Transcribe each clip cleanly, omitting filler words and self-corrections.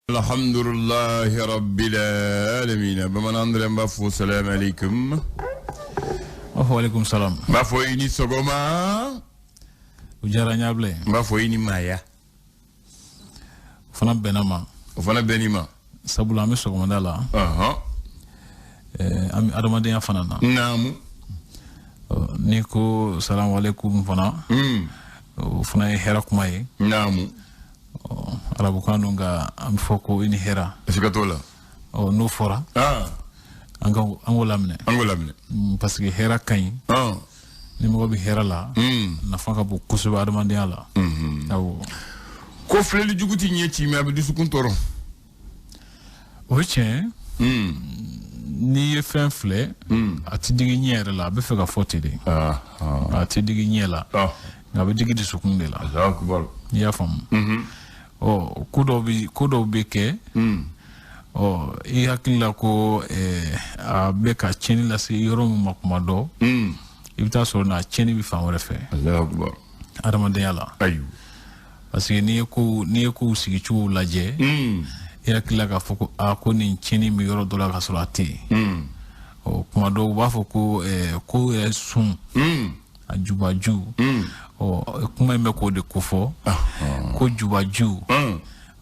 Alhamdulillahi rabbil alamin. Bamanan dɔrɔn b'a fɔ salam alaikum. Waalaikum salam. N b'a fɔ i ni sɔgɔma. O diyara n ye Abulaye. N b'a fɔ i ni maaya. O fana bɛnna ma. O fana bɛnn'i ma. Sabula an bɛ sɔgɔmada la. An bɛ adamadenya fana na. Naamu. N'i ko salamu alaikum fana. O fana ye hɛrɛ kuma ye. Naamu. Arabukan don nka an bɛ fɔ ko i ni hɛrɛ. Siga t'o la. N'o fɔra. An k'o laminɛ. An k'o laminɛ. Parce que hɛrɛ ka ɲi. Ni mɔgɔ bɛ hɛrɛ la. Nafa ka bon kosɛbɛ adamadenya la. Awɔ. Ko filɛli jugu ti ɲɛ ci mɛ a bɛ dusukun tɔɔrɔ. O ye tiɲɛ ye. N'i ye fɛn filɛ. A ti digi ɲɛ yɛrɛ la, a bɛ fɛ ka fɔ ten de. A ti digi ɲɛ la. Nka a bɛ digi dusukun de la. I y'a faamu. Ɔ ko dɔw bɛ kɛ. Ɔ i hakili la ko a bɛ ka tiɲɛni lase yɔrɔ min ma kuma dɔ. I bɛ taa sɔrɔ n'a tiɲɛni bɛ fan wɛrɛ fɛ. Adamadenya la. Parce que n'i ye kow sigicogo lajɛ. I hakili la k'a fɔ ko aa ko nin tiɲɛni bɛ yɔrɔ dɔ la k'a sɔrɔ a tɛ yen. Ɔ kuma dɔw u b'a fɔ ko ko yɛrɛ sun. A jubaju. Ɔ kuma in bɛ k'o de kofɔ. Ko jubaju.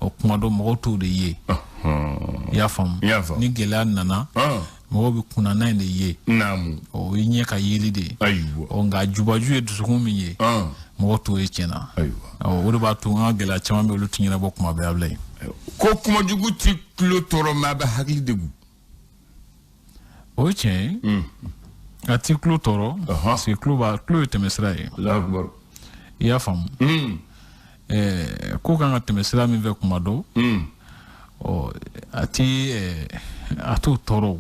Ɔ kuma dɔ mɔgɔw t'o de ye. I y'a faamu. Ni gɛlɛya nana. Mɔgɔw bɛ kunnana in de ye. Naamu. Ɔ o ye ɲɛ ka yeli de ye. Ayiwa. Ɔ nka jubaju ye dusukun min ye. Mɔgɔw t'o ye tiɲɛ na. Ayiwa. Ɔ o de b'a to n ka gɛlɛya caman bɛ olu tɛ ɲɛnabɔ kuma bɛɛ Abulaye. Ko kumajugu ti tulo tɔɔrɔ mɛ a bɛ hakili degun. O ye tiɲɛ ye. A ti tulo tɔɔrɔ. Parce que tulo ye tɛmɛsira ye. I y'a faamu. Ko kan ka tɛmɛ sira min fɛ kuma dɔ. Ɔ a ti a t'o tɔɔrɔ.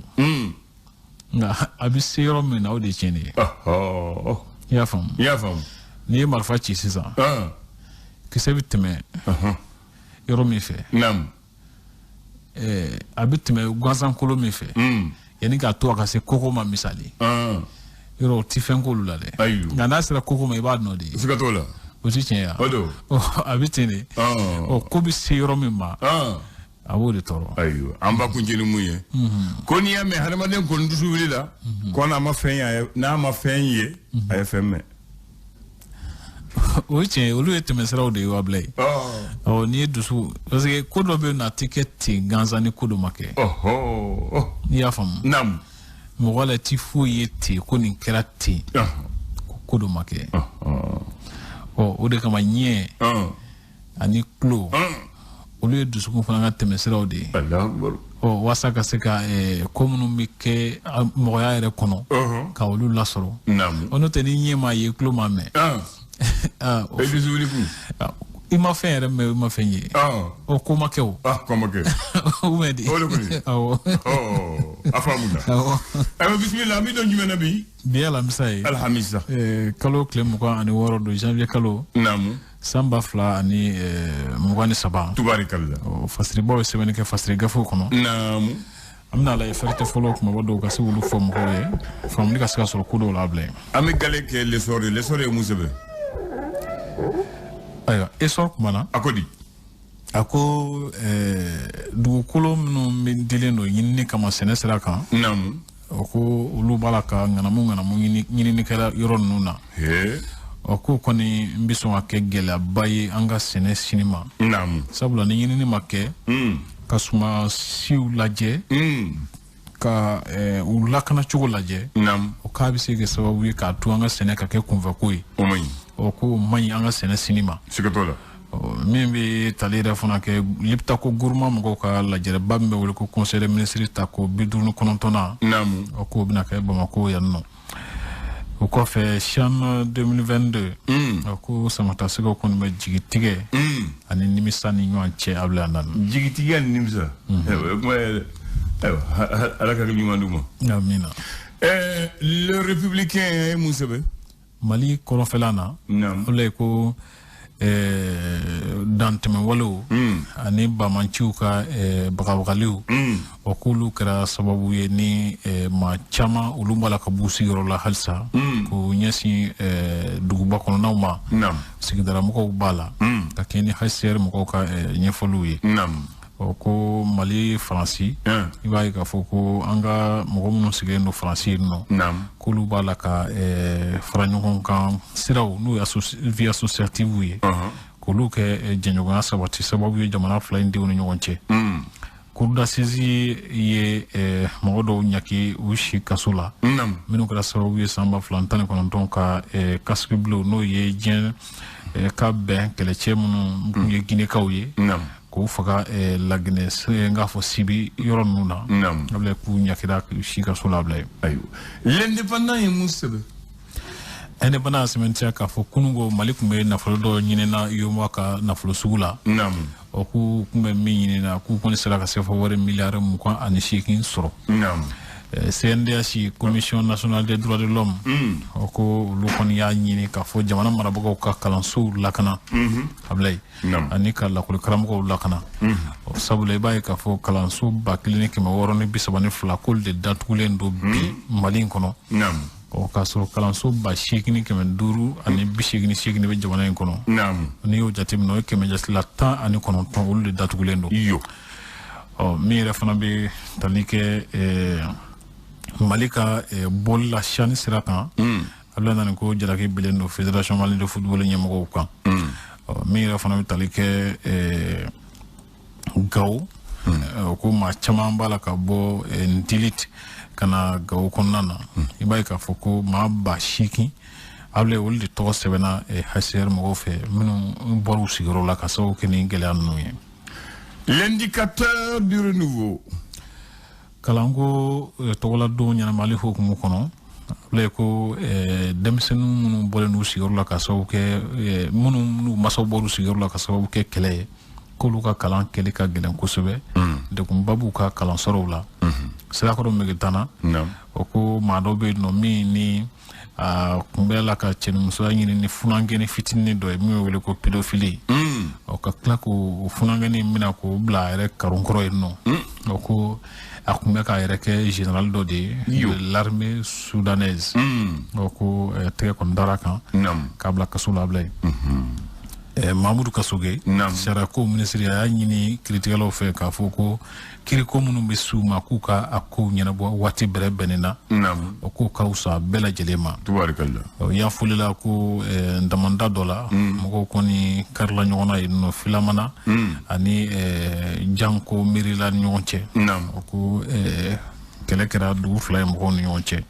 Nka a bɛ se yɔrɔ min na o de ye tiɲɛni ye. I y'a faamu. I y'a faamu. N'i ye marifa ci sisan. Kisɛ bɛ tɛmɛ yɔrɔ min fɛ. Naamu. A bɛ tɛmɛ gansankolo min fɛ. Yanni k'a to a ka se koko ma misali. Yɔrɔ o ti fɛn k'olu la dɛ. Nka n'a sera koko ma i b'a nɔ de ye. Siga t'o la. O ti tiɲɛ ye wa? O don. A bɛ ten de. Ɔ ko bɛ se yɔrɔ min ma. A b'o de tɔɔrɔ. Ayiwa an ba kuncɛ ni mun ye. Ko n'i y'a mɛn hadamaden kɔni dusu wuli la. Ko n'a ma fɛn ye n'a ma fɛn ye a ye fɛn mɛn. O ye tiɲɛ ye, olu ye tɛmɛsiraw de ye wa Abulaye. Ɔ n'i ye dusu parce que ko dɔ bɛ yen nɔ a ti kɛ ten gansan ni ko dɔ ma kɛ. I y'a faamu. Naamu. Mɔgɔ la ti foyi ye ten ko nin kɛra ten. Ko dɔ ma kɛ. Ɔ o de kama ɲɛ. Ani tulo. Olu ye dusukun fana ka tɛmɛsiraw de ye. Ɔ walasa ka se ka ko minnu bɛ kɛ mɔgɔya yɛrɛ kɔnɔ. Ka olu lasɔrɔ. Naamu. Ɔ n'o tɛ ni ɲɛ m'a ye tulo m'a mɛn. E dusu wuli kun. I ma fɛn yɛrɛ mɛn i ma fɛn ye. Ɔ ko ma kɛ o. Ko ma kɛ. O bɛ di. O de kɔni. Awɔ. A faamuna. Awɔ. Ayiwa bisimila an bɛ don jumɛn na bi? Bi ye alamisa ye. Alhamisa. Kalo tile 26 don janvier kalo. Naamu. San 2023. Tubaarikala. Fasiribaw ye sɛbɛnni kɛ fasiri gafew kɔnɔ. Naamu. An bɛna lajɛ fɛrɛtɛ fɔlɔ kumaba dɔw ka se k'olu fɔ mɔgɔw ye faamuli ka se ka sɔrɔ ko dɔw la Abulaye. An bɛ gale kɛ l'essor de l'essor ye mun sɛbɛn? Ayiwa essor kumana. A ko di? A ko dugukolo minnu bɛ dilen don ɲinini kama sɛnɛ sira kan. Naamu. O ko olu b'a la ka ŋanamu ŋanamu ɲininikɛla yɔrɔ ninnu na. Ɔ ko kɔni n bɛ sɔn ka kɛ gɛlɛyaba ye an ka sɛnɛ sini ma. Naamu. Sabula ni ɲinini ma kɛ. Ka suma siw lajɛ. Ka u lakanacogo lajɛ. Naamu. O k'a bɛ se kɛ sababu ye k'a to an ka sɛnɛ ka kɛ kunfɛko ye. O man ɲi. Ɔ k'o man ɲi an ka sɛnɛ sini ma. Siga t'o la. Min bɛ tali yɛrɛ fana kɛ Liptako Gourma mɔgɔw ka lajɛrɛba min bɛ wele ko conseil des ministres ta ko 59nan. Naamu. O k'o bɛna kɛ Bamakɔ yan nɔ. O kɔfɛ CHAN 2022. O ko samatasɛgɛw kɔni bɛ jigitigɛ. Ani nimisa ni ɲɔgɔn cɛ Abulaye Andani. Jigitigɛ ani nimisa. Ayiwa o kuma yɛrɛ ayiwa Ala ka hakili ɲuman d'u ma. Amina. Le Républicain ye mun sɛbɛn? Mali kɔrɔnfɛla na. Naamu. Abulaye ko dantɛmɛwalew ani bamanciw ka bagabagaliw o k'olu kɛra sababu ye ni maa caman olu b'a la ka b'u sigiyɔrɔ la halisa k'u ɲɛsin duguba kɔnɔnaw ma. Sigidala mɔgɔw b'a la ka kɛɲɛ ni HCR mɔgɔw ka ɲɛfɔliw ye. Ko Mali Faransi i b'a ye k'a fɔ ko an ka mɔgɔ minnu sigilen don Faransi yen nɔ k'olu b'a la ka fara ɲɔgɔn kan siraw n'o ye vie associative ye k'olu kɛ jɛɲɔgɔnya sabati sababu ye jamana fila in denw ni ɲɔgɔn cɛ. Cour d'assises ye mɔgɔ dɔw ɲaki u si kaso la minnu kɛra sababu ye san 2019 ka casque bleu n'o ye diɲɛ ka bɛn kɛlɛcɛ minnu tun ye Ginekaw ye k'u faga Laginɛ n k'a fɔ Sibi yɔrɔ ninnu na a k'u ɲakira si kaso la bila ye. Ayiwa, l'Indépendant ye mun sɛbɛn? Indépendant sɛbɛntiya k'a fɔ kununko Mali tun bɛ nafolo dɔ ɲinina UEMOA ka nafolo sugu la. O k'u tun bɛ min ɲinina k'u kɔni sera ka CFA wari miliyari 28 sɔrɔ. CNDH, Commission nationale des droits de l'homme, o ko olu kɔni y'a ɲini k'a fɔ jamana marabagaw ka kalansow lakana Ablaye ani ka lakɔli karamɔgɔw lakana. Sabula i b'a ye k'a fɔ kalanso 1632 k'olu de datugulen don bi Mali in kɔnɔ. O k'a sɔrɔ kalanso 8588 bɛ jamana in kɔnɔ. N'i y'o jateminɛ o ye 119 olu de datugulen don. Ɔ min yɛrɛ fana bɛ tali kɛ Mali ka bɔli la sani sira kan. Abdoulaye nana ko jalaki bilen don Fédération malienne de football ɲɛmɔgɔw kan. Ɔ min yɛrɛ fana bɛ tali kɛ Gawo. Ko maa caman b'a la ka bɔ Ntilit ka na Gawo kɔnɔna na. I b'a ye k'a fɔ ko maa 8000 Abdoulaye olu de tɔgɔ sɛbɛnna HCR mɔgɔw fɛ minnu bɔra u sigiyɔrɔ la ka sababu kɛ ni gɛlɛya ninnu ye. L'indicateur du renouveau. Kalanko tɔgɔladon ɲɛnamali hukumu kɔnɔ Abdoulaye ko denmisɛnnin minnu bɔlen n'u sigiyɔrɔ la ka sababu kɛ minnu n'u masaw bɔr'u sigiyɔrɔ la ka sababu kɛ kɛlɛ ye k'olu ka kalan kɛli ka gɛlɛn kosɛbɛ. Degunba b'u ka kalansɔrɔw la. Sirakɔrɔ Megetana o ko maa dɔ bɛ yen nɔ min ni a kun bɛ la ka cɛnimusoya ɲini ni funankɛni fitinin dɔ ye min bɛ wele ko pédophilie. O ka tila k'o funankɛni minɛ k'o bila a yɛrɛ karonkɔrɔ yen nɔ. O ko a kun bɛ k'a yɛrɛ kɛ général dɔ de ye de l'armée soudanaise. O ko tɛgɛ kɔni dara kan k'a bila kaso la Ablaye. Mamadou Kassogué sariyako minisiri a y'a ɲini kiiritigɛlaw fɛ k'a fɔ ko kiriko minnu bɛ s'u ma k'u ka a kow ɲɛnabɔ waati bɛrɛ bɛnnen na. O k'o ka wusa bɛɛ lajɛlen ma. Yan folila ko damanda dɔ la mɔgɔw kɔni karila ɲɔgɔn na yen nɔ Filamana ani Janko Miirila ni ɲɔgɔn cɛ. O ko kɛlɛ kɛra dugu fila ye mɔgɔw ni ɲɔgɔn cɛ.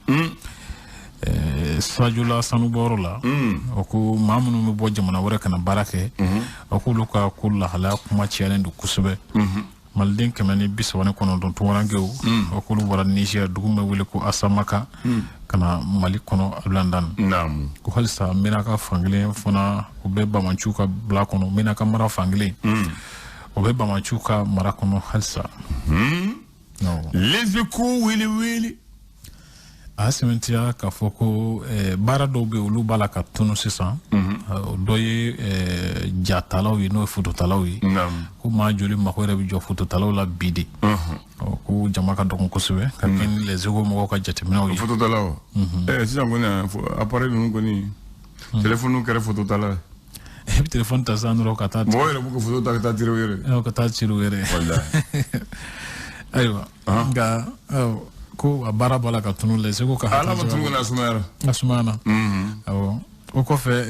Sajola sanubɔyɔrɔ la o ko maa minnu bɛ bɔ jamana wɛrɛ ka na baara kɛ o k'olu ka ko lahalaya kuma cayalen don kosɛbɛ. Maliden 139 tunkarankew o k'olu bɔra Niger dugu min bɛ wele ko Asamaka ka na Mali kɔnɔ Abilandan. Ko halisa Menaka fankelen fana o bɛ Bamanciw ka bila kɔnɔ Menaka mara fankelen o bɛ Bamanciw ka mara kɔnɔ halisa. Les Échos wele wele. A sɛmɛntiya k'a fɔ ko baara dɔw bɛ olu b'a la ka tunu sisan. O dɔ ye jatalaw ye n'o ye fototalaw ye. Ko maa joli mako yɛrɛ bɛ jɔ fototalaw la bi de. Ko jama ka dɔgɔn kosɛbɛ ka kɛ ni Les Échos mɔgɔw ka jateminɛw ye. Fototalaw. Sisan kɔni appareil ninnu kɔni téléphone kɛra fototala ye. I bɛ téléphone ta sisan dɔrɔn ka taa. Mɔgɔw yɛrɛ b'u ka photo ta ka taa tirer u yɛrɛ. Ka taa tirer u yɛrɛ. Ayiwa nka ko a baara b'a la ka tunu Les Échos ka ala ma tunu na sumayara. A sumayara. Awɔ o kɔfɛ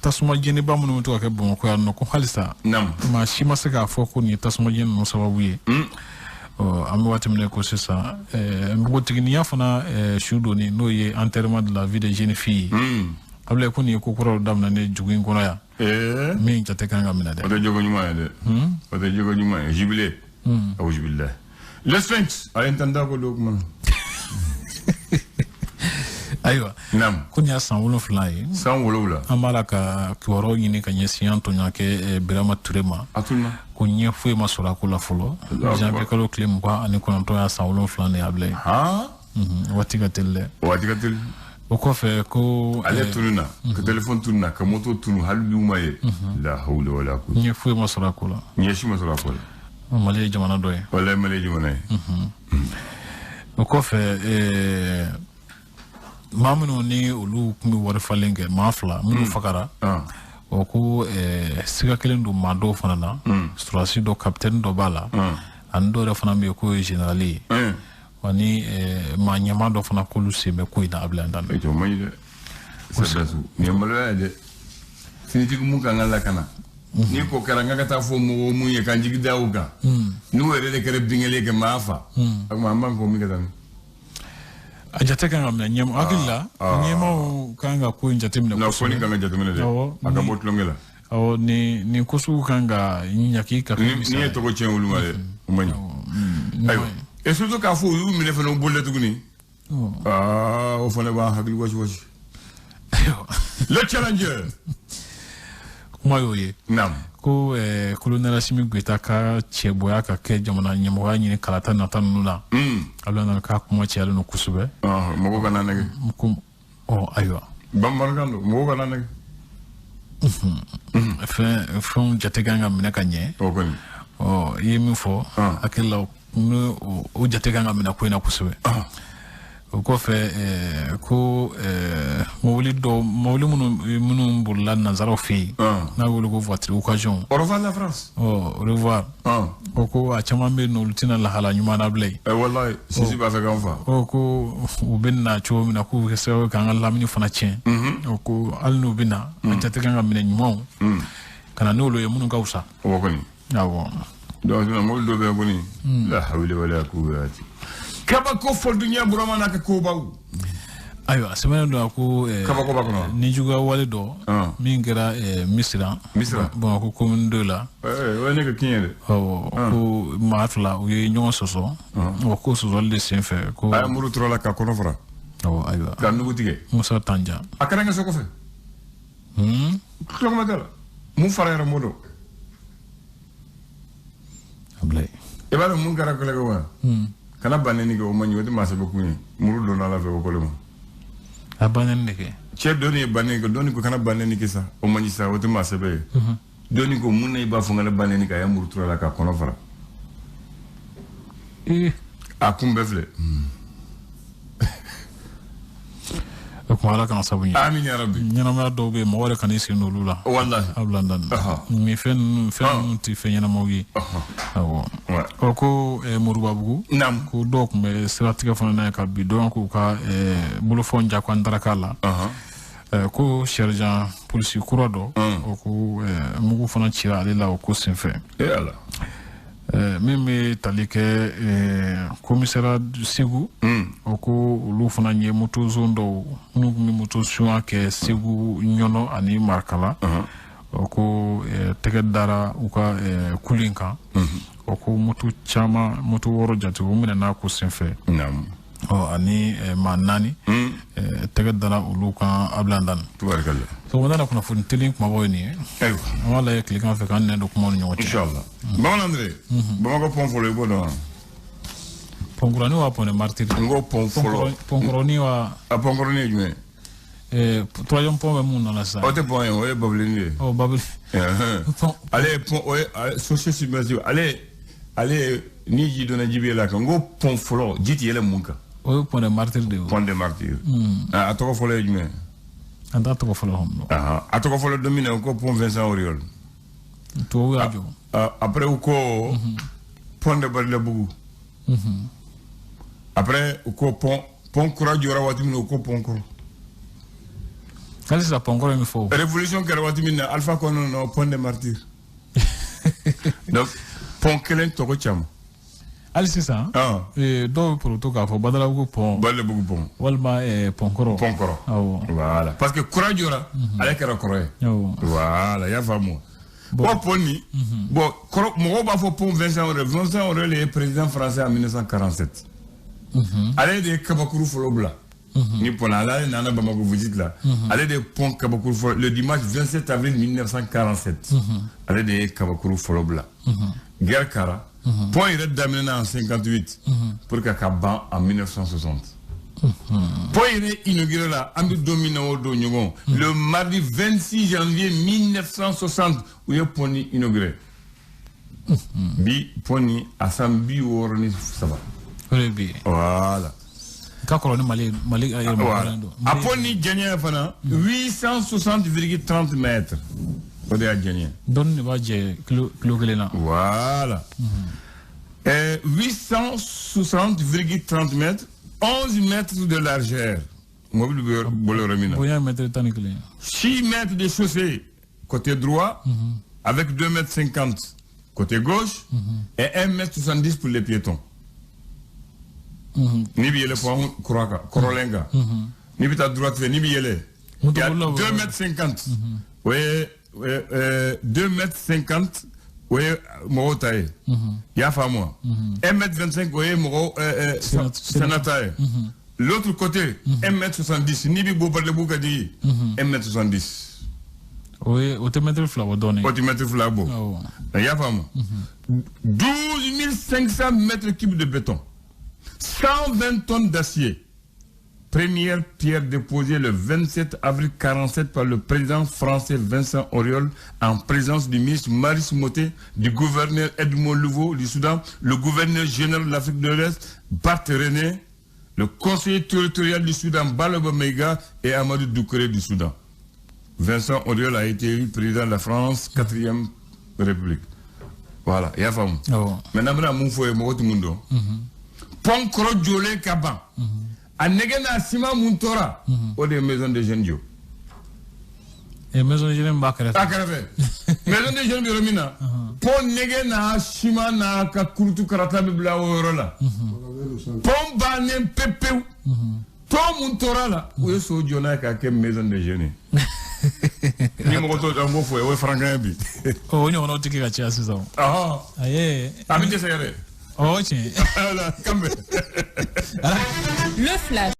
tasuma jeniba minnu bɛ to ka kɛ Bamakɔ yan nɔ ko halisa maa si ma se k'a fɔ ko nin ye tasuma jeni ninnu sababu ye. Ɔ an bɛ waati min na ko sisan npogotigininya fana su donni n'o ye enterrement de la vie de jeune fille ye. Abdoulaye ko nin ye ko kuraw daminɛ ne dugu in kɔnɔ yan. Min jate kan ka minɛ dɛ. O tɛ jogo ɲuman ye dɛ. O tɛ jogo ɲuman ye jubilé. Awuzu bilahi. Le Sphinx a ye ntanda ko dɔ kuma. Ayiwa. Ko nin y'a san 7 ye. San 7. An b'a la ka kibaruyaw ɲini ka ɲɛsin an tɔɲɔgɔnkɛ Birama Ture ma. A tununa. Ko ɲɛ foyi ma sɔrɔ a ko la fɔlɔ. Janvier kalo tile 29 y'a san 7 de ye Ablaye. Waati ka teli dɛ. Waati ka teli. O kɔfɛ ko. Ale tununa ka téléphone tununa ka moto tunu hali n'u ma ye. La hawla wala quwwata. Ɲɛ foyi ma sɔrɔ a ko la. Ɲɛ si ma sɔrɔ a ko la. Mali ye jamana dɔ ye. Walayi Mali ye jamana ye. O kɔfɛ maa minnu ni olu tun bɛ wari falen kɛ maa fila minnu fagara. O ko siga kelen don maa dɔw fana na, sɔrɔdasi dɔ, capitaine dɔ b'a la, ani dɔw yɛrɛ fana bɛ yen k'o ye général ye, ani maa ɲɛmaa dɔ fana k'olu sen bɛ ko in na. Abdoulaye Dane. O man ɲi dɛ, sɔrɔdasiw, nin ye maloya ye dɛ. Finitigi mun kan ka lakana, ni ko kɛra n ka taa fɔ mɔgɔw mun ye k'an jigi da u kan, n'u yɛrɛ de kɛra binkɛlen kɛ maa fa, o tuma an b'an ko min kɛ tan. A jate kan ka minɛ ɲɛma hakili la, ɲɛmaw kan ka ko in jateminɛ. Non, ko nin kan ka jateminɛ dɛ, a ka bɔ tulonkɛ la. Awɔ, nin ko sugu kan ka ɲaki ka kɛ misali ye. N'i ye tɔgɔ tiɲɛ olu ma dɛ, o man ɲi. Ayiwa, et surtout k'a fɔ u y'u minɛ fana, u bolila tuguni, o fana b'an hakili wasi wasi. Le Challenger. Kuma y'o ye. Naam. Ko colonel Assimi Goïta ka cɛbɔya ka kɛ jamana ɲɛmɔgɔya ɲini kalata nata ninnu na. Abdoulaye Dane k'a kuma cayalen don kosɛbɛ. Mɔgɔw kana nɛgɛ. Ayiwa. Bamanankan don, mɔgɔw kana nɛgɛ. Fɛnw jate kan ka minɛ ka ɲɛ. O kɔni. I ye min fɔ, hakili la o jate kan ka minɛ ko in na kosɛbɛ. O kɔfɛ, ko mobili dɔw, mobili minnu bolila nanzaraw fɛ yen, n'a bɛ wele ko voiture occasion. Au revoir la France. Au revoir. O ko a caman bɛ yen nɔ, olu tɛna lahala ɲuman na bilen. Walayi, sisi b'a fɛ k'an fa. O ko u bɛ na cogo min na, k'u bɛ kɛ sababu ye k'an ka lamini fana tiɲɛ. O ko hali n'u bɛ na, a jate kan ka minɛ ɲumanw ka na n'olu ye minnu ka fisa. O kɔni. Awɔ. Donc sisan mobili dɔw bɛ yen kɔni. La hawla wala quwwata. Kabako fɔ dunya Burama n'a ka kobaw. Ayiwa, sɛbɛnnen don a ko kabako b'a kɔnɔ. Nijuguya wale dɔ min kɛra Misira. Misira. Bamakɔ commune 2 la. O ye ne ka kin ye dɛ. Awɔ, ko maa fila u ye ɲɔgɔn sɔsɔ. O ko sɔsɔli de senfɛ ko. A ye muru tura la ka kɔnɔ fara. Awɔ, ayiwa. Ka nugu tigɛ. Musa Tanja. A kɛra n ka so kɔfɛ. Tulonkɛ t'a la. Mun fara yɛrɛ m'o dɔn. Abdoulaye. I b'a dɔn mun kɛra kɛlɛ wa? Kana banni kɛ, o man ɲi, o tɛ maa sɛbɛ kun ye. Muru donna ala fɛ o kɔlɔ ma. A banni de kɛ. Cɛ dɔnni ye banni kɛ, dɔnni ko kana banni kɛ sa, o man ɲi sa, o tɛ maa sɛbɛ ye. Dɔnni ko mun na i b'a fɔ n kana banni kɛ, a ye muru tura la k'a kɔnɔ fara. A kun bɛɛ filɛ. O kuma Ala kana sabu ɲɛ. Amin ya Rabbi. Ɲɛnamaya dɔw bɛ yen, mɔgɔ yɛrɛ kan'i sen don olu la. Walahi. Abdoulaye Dane. Nin fɛn ninnu tɛ fɛn ɲɛnamaw ye. Awɔ. O ko Moribabugu. Naam. Ko dɔw tun bɛ siratigɛ fana n'a ye ka bi dɔn k'u ka bolofɛnw jagoya daraka la. Ko sergent polisi kura dɔ. O ko mugu fana cira ale la o ko senfɛ. Ala. Min bɛ tali kɛ commissariat Segu. O ko olu fana ye moto zone dɔw minnu tun bɛ moto sunya kɛ Segu, Ɲɔnɔ ani Marikala. O ko tɛgɛ dara u ka kulu in kan. O ko moto caman, moto 6 jate, o minɛna ko senfɛ. Ani maa 4 tɛgɛ dara olu kan. Abdoulaye Dane. Tubaarikala. Sɔgɔmada la kunnafoni teli kumabaw ye nin ye. Ayiwa. An b'a lajɛ tilegan fɛ k'an nɛn don kumaw ni ɲɔgɔn cɛ. Inchallah. Bamanan Andre. Bamakɔ pɔn fɔlɔ i b'o dɔn wa? Pɔnkɔrɔnin wa pɔn de martyr. N ko pɔn fɔlɔ. Pɔnkɔrɔnin wa. A pɔnkɔrɔnin ye jumɛn ye? Troisième pɔn bɛ mun nɔ la sisan? O tɛ pɔn ye, o ye babilini de ye. Ɔ babili. Ale ye pɔn, o ye société submersible. Ale ni ji donna ji bɛ yɛlɛ a kan. N ko pɔn fɔlɔ, ji tɛ yɛlɛ mun kan? O ye pɔn de martyr de ye. Pɔn de martyr. A tɔgɔ fɔlɔ ye jumɛn ye? An t'a tɔgɔ fɔlɔ hɔn. A tɔgɔ fɔlɔ don min na, u ko pɔn Vincent Auriol. Tubabu y'a jɔ. Après u ko pɔn de Badilabugu. Après u ko pɔn kura jɔra waati min na, u ko pɔn kɔrɔ. Hali sisan pɔn kɔrɔ in bɛ fɔ. Révolution kɛra waati min na, Alpha Condé nɔ pɔn de martyr. Donc pɔn kelen tɔgɔ caman. Hali sisan dɔw bɛ poroto k'a fɔ Badalabugu pɔn. Badalabugu pɔn. Walima pɔn kɔrɔ. Pɔn kɔrɔ. Awɔ. Voilà, parce que kura jɔra, ale kɛra kɔrɔ ye. Voilà, i y'a faamu. Bon pɔn nin, bon kɔrɔ mɔgɔw b'a fɔ pɔn Vincent Auriol. Vincent Auriol ye président français en 1947. Ale de ye kabakuru fɔlɔ bila. Ni pɔn ale nana Bamako visite la. Ale de ye pɔn kabakuru fɔlɔ le dimanche 27 avril 1947. Ale de ye kabakuru fɔlɔ bila. Guerre kɛra. Pont yɛrɛ daminɛna en 58 pour que ka ban en 1960. Pont yɛrɛ inauguré la an bɛ don min na o don ɲɔgɔn le mardi 26 janvier 1960 u ye pont ni inauguré. Bi pont ni a san 63. O de bi. Voilà. Ka kɔrɔ ni Mali Mali yɛrɛmahɔrɔnya don. A pont ni janya fana 860,30 mètres. O de y'a janya. Dɔɔni de b'a jɛ kilo kilo 1 na. Voilà. 860,30 mètres, 11 mètres de largeur. Mobili bɛ bolo yɔrɔ min na. Bonya ye mètre 11. 6 mètres de chaussée côté droit, avec 2 mètres 50 côté gauche, et 1 mètre 70 pour les piétons. N'i bɛ yɛlɛ pont kura kan, kɔrɔlen kan. N'i bɛ taa droite fɛ, n'i bɛ yɛlɛ. Il y a 2 mètres 50. O ye 2 mètres 50, o ye mɔgɔw ta ye. I y'a faamu wa? 1 mètre 25, o ye mɔgɔw senna ta ye. L'autre côté, 1 mètre 70. N'i bɛ bɔ Badalabugu ka jigin, 1 mètre 70. O ye o tɛ mètre 2 bɔ dɔɔnin. O tɛ mètre 2 bɔ. I y'a faamu? 12 500 mètres cubes de béton. 120 tonnes d'acier. Première pierre déposée le 27 avril 1947 par le président français Vincent Auriol en présence du ministre Maurice Motet, du gouverneur Edmond Louveau du Soudan, le gouverneur général de l'Afrique de l'Ouest, Bart René, le conseiller territorial du Soudan, Baloba Meiga et Amadou Doucouré du Soudan. Vincent Auriol a été élu président de la France, 4e République. Voilà, il y a femme. Maintenant, je vais vous dire, pont kɔrɔ jɔlen ka ban, a nɛgɛ n'a siman mun tora, o de ye maison des jeunes jɔ. Maison des jeunes b'a kɛrɛfɛ. A kɛrɛfɛ, maison des jeunes bɛ yɔrɔ min na, pont nɛgɛ n'a siman n'a ka kurutu karata bɛ bila o yɔrɔ la. Pont bannen pewu pewu, tɔ mun tora la, u ye so jɔ n'a ye k'a kɛ maison des jeunes ye. Ni mɔgɔ t'o dɔn, n b'o fɔ ye, o ye farankan ye bi. O ɲɔgɔnnaw tɛ kɛ ka caya sisan. Ayi. A bɛ dɛsɛ yɛrɛ. Oh, tiɲɛ. Voilà, kanbɛn. Le flash.